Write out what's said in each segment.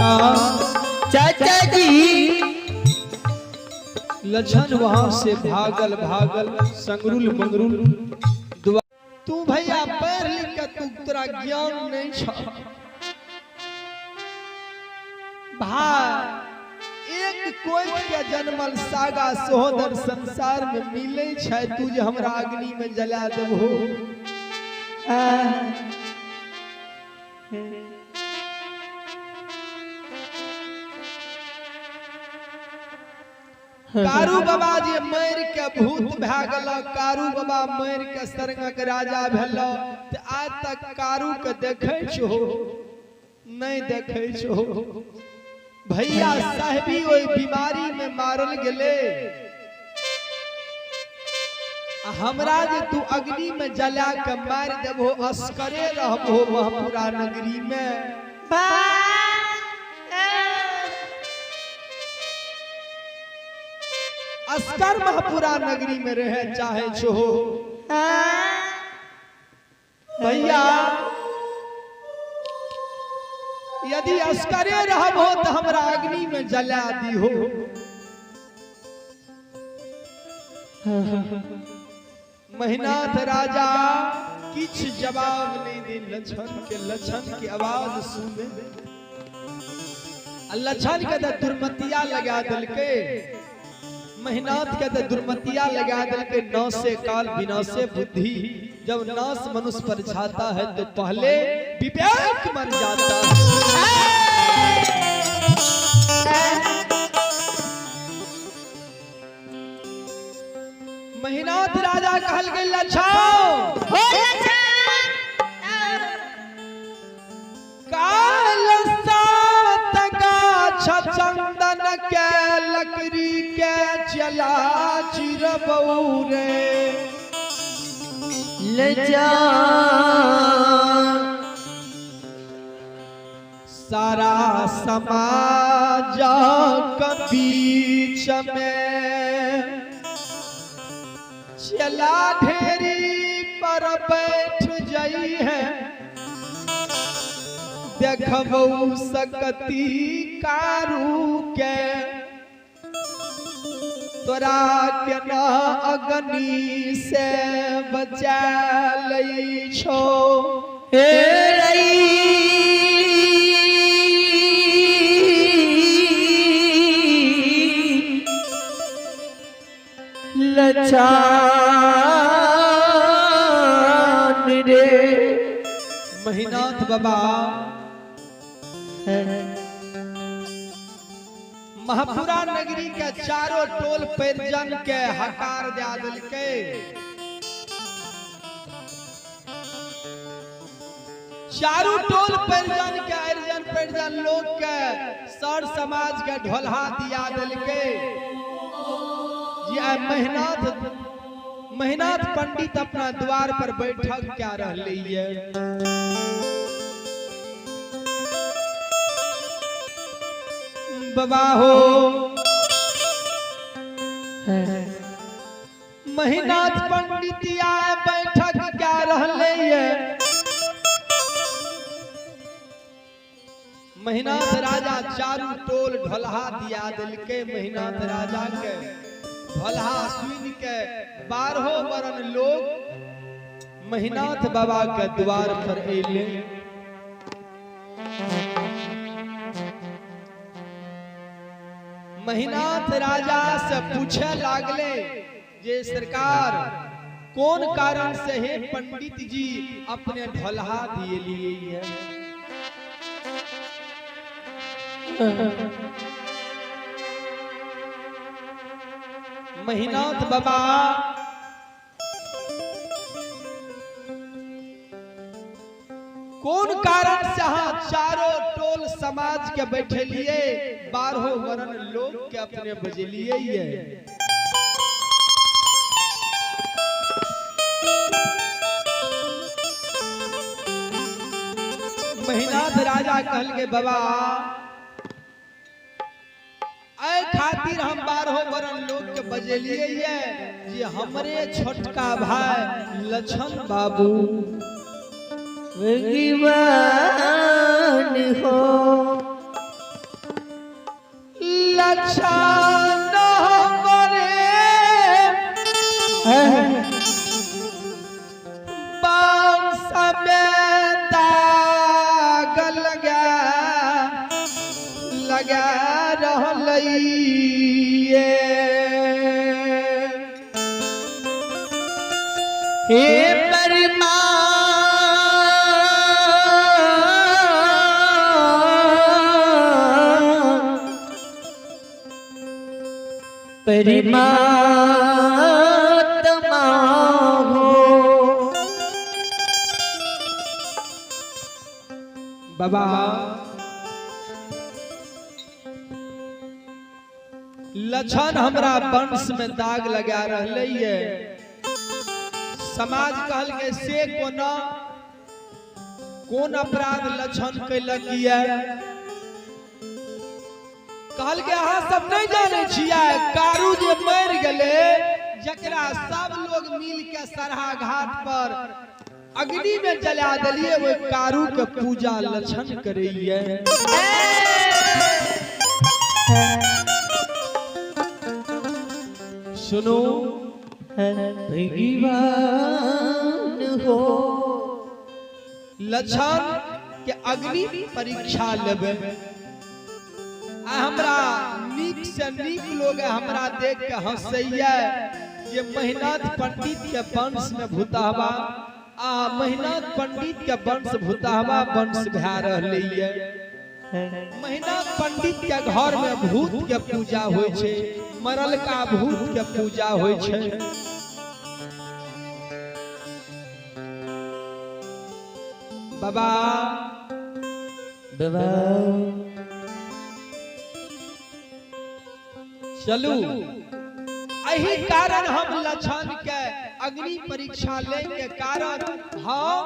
चाचा जी। लछन वहां से भागल भागल संगरुल मंगरुल दुआ। तू भैया पढ़ लिख के तू तोरा ज्ञान नहीं छ भाई। एक कोई के जन्मल सागा सहोदर संसार में मिले छै, तू जे हमरा अग्नि में जला देबहो। कारू बाबा जे मर के भूत भए गेल, कारू बाबा मर के सरंगक राजा भेल, तऽ आज तक कारू के देखै छो नहीं देखै छो। भैया साहबी ओहि बीमारी में मारल गेले, आ हमरा जे तू अग्नि में जला के मारि देबहो, असकरे रहबहो महपुरा नगरी में। अस्कर महपुरा नगरी में रहे चाहे छो भैया, यदि अस्करे रहबहो तो हमरा अग्नि में जला दीहो। महिनाथ राजा किछ जवाब नहीं दे लछन के, लछन के आवाज सुने आ लछन के तो दुर्मतिया लगा दिलके, महिनाथ के तो दुर्मतिया लगा दिलके। नासे काल विनाशे बुद्धि, जब नाश मनुष्य पर छाता है तो पहले विवेक मर जाता है। महिनाथ राजा कहल गेल लछाओ काल सात गाछ चंदन के लकड़ी के चला चिरबऊ रे। लजा सारा समाज के बीच में चला ढेरी पर बैठ जाई है, देखबऊ सकती कारू के, तोरा केना अग्नि से बचा लै छो। हे रई लछान रे। महिनाथ बाबा महपुरा नगरी के चारों टोल परिजन के हकार दे दिलके। चारू टोल परिजन के अरिजन परिजन लोग के सर समाज के ढोलहा दिया दिलके। ये महिनाथ महिनाथ पंडित अपना द्वार पर बैठक क्या रहले ये। बाबा हो महिनाथ पंडित आए बैठक क्या रहले ये। महिनाथ राजा चारू टोल ढोलहा दिया दिलके। महिनाथ राजा के ढोलहा सुन के बारहो वरण लोग महिनाथ बाबा के द्वार पर अइले। महिनाथ राजा से पूछे लागले जे सरकार कौन कारण से हे पंडित जी अपने ढोलहा दिए लिए है। महिनाथ बाबा कौन कारण से अहाँ चारों टोल समाज के बैठलिए, बारहो वर्ण लोग के अपने बजलिए ये। महिनाथ राजा कहल के बाबा ऐ खातिर हम बारहो वर्ण लोग के बजलिए ये जे हमरे छोटका भाई लछन बाबू भगवान हो। लक्षण हमरे वंश में दाग लगा लगा रहलैये। हे परमा परमात्मा हो। बाबा लक्षण हमरा वंश में दाग लगा रहलैये। समाज कहलकै से कोना कोन अपराध लक्षण कैलक ये? कहलकै अहाँ सब नहीं जानै छियै, कारू जे मरि गेलै जकरा सब लोग मिल के सरहा घाट पर अग्नि में जला देलिए, ओहि कारू के पूजा लक्षण करैये। सुनो भगवान हो। लक्षण के अग्नि परीक्षा लेबै। आ हमरा नीक से नीक लोग हमरा देख के हंसैया जे महिनाथ पंडित के वंश में भूतहवा आ महिनाथ पंडित के वंश भूतहवा वंश भए रहलैये। महिनाथ पंडित के घर में भूत के पूजा होइ छै, मरलका भूत के पूजा होइ छै। बाबा बाबा चलू, एही कारण हम लक्षण के अग्नि परीक्षा ले के कारण हम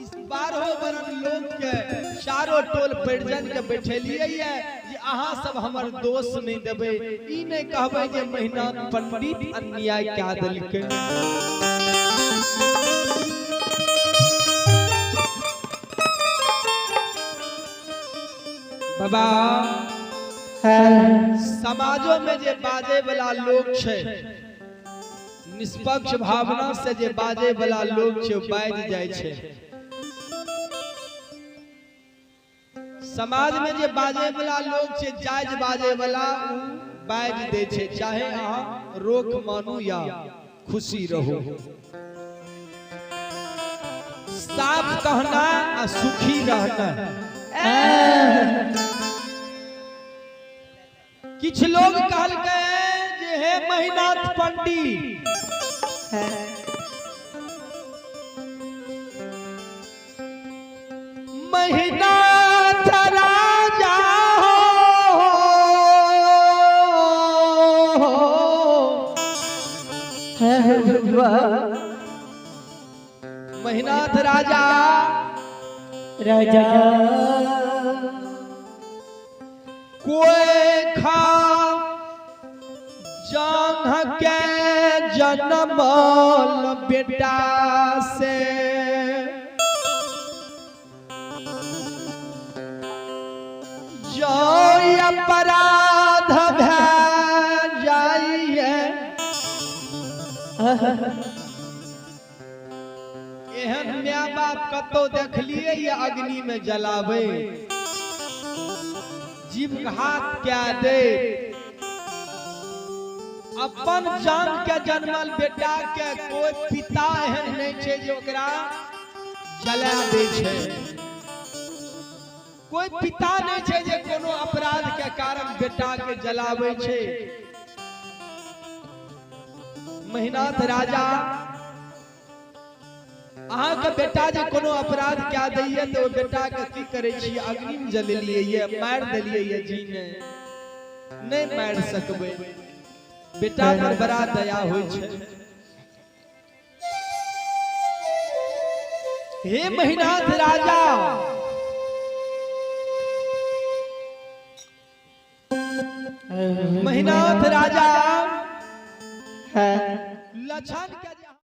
इस 12 वर्ण लोग के चारो टोल परिजन के बैठेलिए ये जे अहाँ सब हमर दोष नहीं देबै, ई नहीं कहबै जे महिनाथ पंडित अन्याय क्या देलकै। बाबा समाजों में जे बाजे वाला लोग छै, निष्पक्ष भावना से जे बाजे वाला लोग छै बाजि जाइ छै। समाज में जे बाजे वाला लोग छै, जायज बाजे वाला उ बाजि दै छै, चाहे अहाँ रोक मानू या खुशी रहू। साफ कहना आ सुखी रहना। किछ लोग कहलकै जे हे महिनाथ पंडित, महिनाथ राजा हो, महिनाथ राजा राजा कोई खा जांघ के जनमल बेटा से जो अपराध भै जाइए। एहन my बाप कतौ देखलिए या अग्नि में जलावे, जीव घात क्या दे, अपन जान के जन्मल बेटा के कोई पिता एहन नहीं छै जे ओकरा जला दे छै। कोई पिता नहीं छै जे कोनो अपराध के कारण बेटा के जलावे छै। महिनाथ राजा अहाँ के बेटा जे कोनो अपराध क्या दैये तो बेटा के की करे छी? अग्नि में जलेलिए, मार देलिए जी ने नहीं मार सकबे। बेटा पर बड़ा दया होय छै। हे महिनाथ राजा, महिनाथ राजा लक्षण के